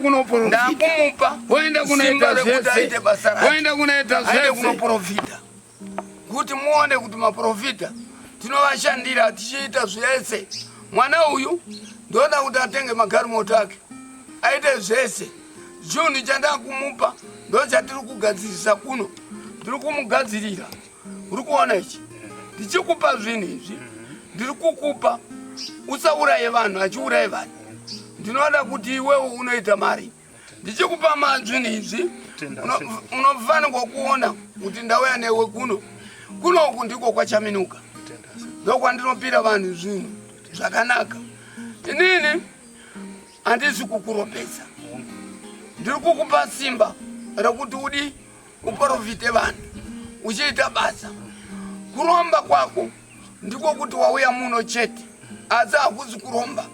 Kunoprofita. Ndakumupa Waenda simba kunoita rekuti zvese. aite basa rake. Waenda kunoita Aende zvese. kunoprofita kuti muone kuti maprofita tinovashandira tichiita zvese. Mwana uyu ndoda kuti atenge magarimoto ake aite zvese. Chinhu chandakumupa ndochatiri kugadzirisa kuno, ndiri kumugadzirira. Uri kuona ichi, ndichikupa zvinhu izvi, ndiri kukupa usauraye vanhu, achiuraye vanhu. Ndinoda kuti iwewe unoita mari. Ndichikupa zvinhu izvi, unofanirwa kuona kuti ndauya newe kuno. Kunoku ndiko kwaChaminuka, ndokwandinopira vanhu zvinhu zvakanaka. Inini handisi kukuropedza, ndiri kukupa simba rekuti udi uprofite vanhu uchiita basa. Kuromba kwako ndiko kuti wauya muno chete, asi hakuzi kuromba.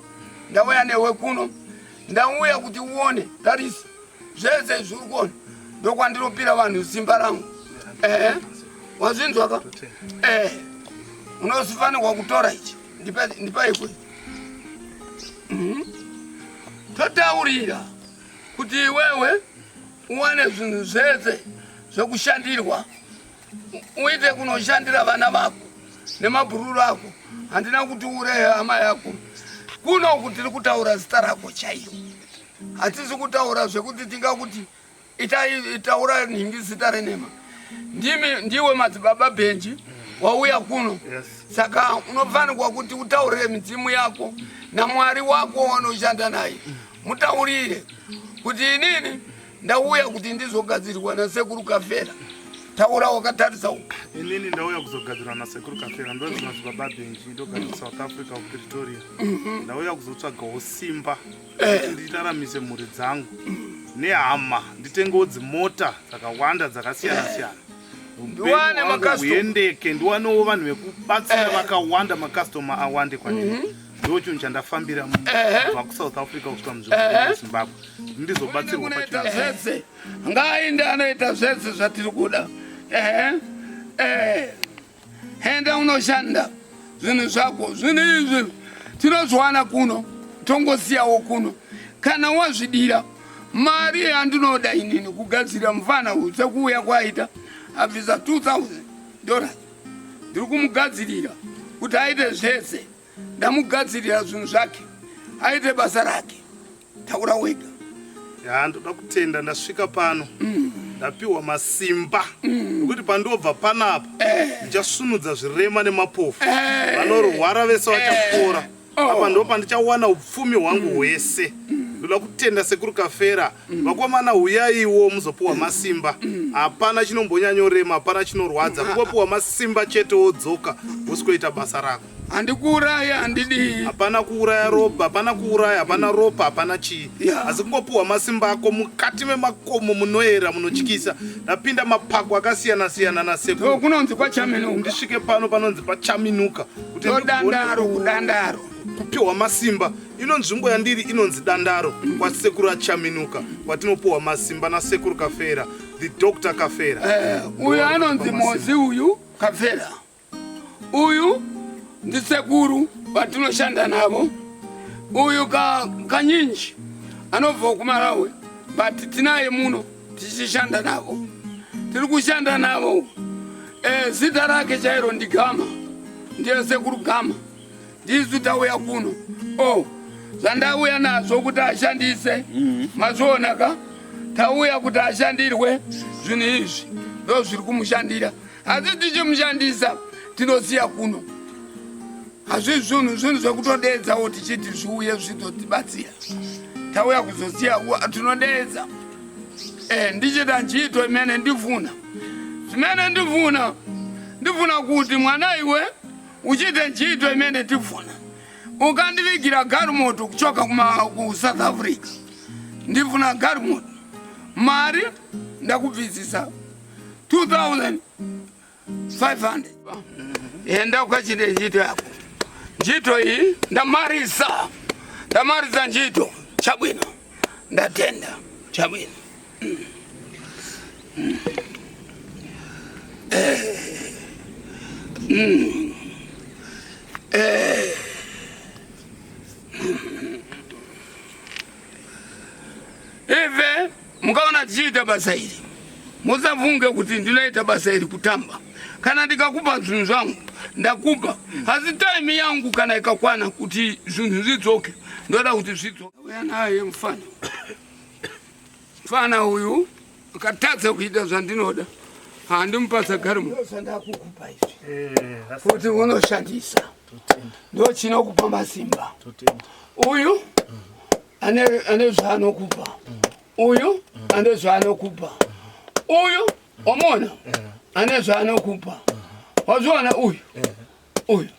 Ndauya newe kuno, ndauya kuti uone. Tarisa zvese zviri kuona, ndokwandinopira vanhu simba rangu. Ehe, wazvinzwa ka? Ehe, unofanirwa kutora ichi. Ndipa ikwe. Totaurira kuti iwewe uwane zvinhu zvese zvekushandirwa, uite kunoshandira vana vako nemabhururu ako. Handina kuti ureye hama yako. Kuno uku tiri kutaura zita rako chairo, hatisi kutaura zvekuti tingakuti itai taura nhingi zita renema. Ndimi ndiwe madzibaba Bhenji wauya kuno. Saka unofanirwa kuti utaurire midzimu yako naMwari wako waunoshanda naye, mutaurire kuti inini ndauya kuti ndizogadzirwa naSekuru Kafera. Taura wakatarisa uku. Inini ndauya kuzogadzirwa naSekuru Kafera, ndonzi madzibaba Benji, ndogara kuSouth Africa, kuPretoria. Ndauya kuzotsvagawo simba kuti ndiraramise mhuri dzangu nehama, nditengewo dzimota dzakawanda dzakasiyana siyana. Ndiwane Upenyu hwangu makastoma. huendeke, ndiwanewo vanhu vekubatsira vakawanda, makastoma awande kwandiri. Ndo chinhu chandafambira kubva kuSouth Africa kusvika munzvimbo yeZimbabwe, ndizobatsirwa Kunoita pachinhu. zvese, ngaaende anoita zvese zvatiri kuda. Ehe, ehe, enda unoshanda zvinhu zvako. Zvinhu izvi tinozviwana kuno, tongosiyawo kuno. Kana wazvidira mari yandinoda inini kugadzira mufana uyu, sekuuya kwaita abvisa $2000, ndiri kumugadzirira kuti aite zvese. Ndamugadzirira zvinhu zvake, aite basa rake. Taura wega. Ya, ndoda kutenda ndasvika pano, ndapiwa masimba ekuti pandobva panapa ndichasunudza zvirema nemapofu, vanorwara vese vachapora. Apa ndo pandichawana upfumi hwangu hwese. Ndoda kutenda Sekuru Kafera. Vakomana, huyaiwo muzopiwa masimba. Hapana chinombonyanyorema, hapana chinorwadza, kungopiwa masimba chete, wodzoka wosikoita basa rako. Handikuuraya, handidii. Hapana kuuraya ropa, hapana kuuraya, hapana ropa, hapana chii, asi kungopiwa masimba ako mukati memakomo munoera munotyisa. Ndapinda mapako akasiyana siyana Ndo nasekuru kunonzi kwaChaminuka. Ndisvike pano panonzi paChaminuka kuti Ndo ndigone Dandaro, kuDandaro. kupiwa masimba. Ino nzvimbo yandiri inonzi Dandaro, kwaSekuru aChaminuka, kwatinopiwa masimba naSekuru Kafera, the Dr Kafera. Uyu anonzi Mozi, uyu Kafera uyu ndisekuru vatinoshanda navo. Uyu kanyinji anobva kuMarawi, but tinaye muno tichishanda navo, tiri kushanda navo. Zita rake chairo ndiGama, ndiye Sekuru Gama. Ndisu tauya kuno. Oh, zvandauya nazvo kuti ashandise, mazviona ka? Tauya kuti ashandirwe zvinhu izvi, ndo zviri kumushandira. Asi tichimushandisa tinosiya kuno. Hazvi zvinhu zvekutodeedzawo tichiti zviuye zvizotibatsira. Tauya kuzosiya, tinodeedza. Ndichita ntchito imene ndifuna, zimene ndifuna, ndifuna kuti mwana iwe uchite ntchito imene tifuna. Ukandivigira galimoto kuchoka ku South Africa, ndifuna galimoto. Mari ndakubvisisa 2500. Enda ukachite ntchito yako. Ntchito iyi ndamarisa, ndamarisa ntchito. Chabwino, ndatenda. Chabwino. Ive mukaona tichiita basa iri musafunge kuti ndinoita basa iri kutamba. Kana ndikakupa zvinhu zvangu ndakupa, asi time yangu kana ikakwana kuti zvinhu zvidzoke, ndoda kuti zvidzoke. Uya naye mfana, mfana uyu akatadza kuita zvandinoda, handimupasa garimo. Zvandakukupa izvi eh, kuti unoshandisa ndochinokupa masimba uyu ane zvaanokupa uyu ane zvaanokupa uyu wamona ane zvaanokupa wazviona uyu uyu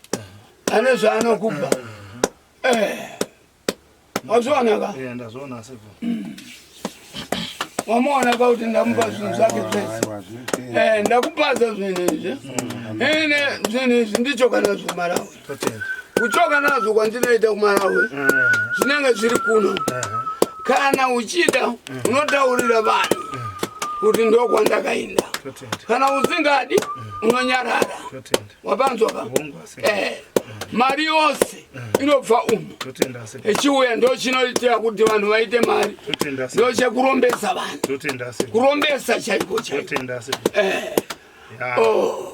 ane zvaanokupa eh. Wazviona ka? Eh, ndazviona sepo. Wamuona ka kuti ndamupa zvinhu zvake zvese. Eh, ndakupaza zvinhu izvi. Ine zvinhu izvi ndichoka nazvo kuMalawi. Kuchoka nazvo kwandinoita kuMalawi zvinenge zviri kuno. Kana uchida unotaurira vanhu kuti ndokwandakaenda. Kana usingadi unonyarara. Wapanzwa ka? Eh, mari yose inobva umu ichiuya ndo chinoitira kuti vanhu vaite mari ndo chekurombesa vanhu kurombesa chaiko chaiko eh. Oh.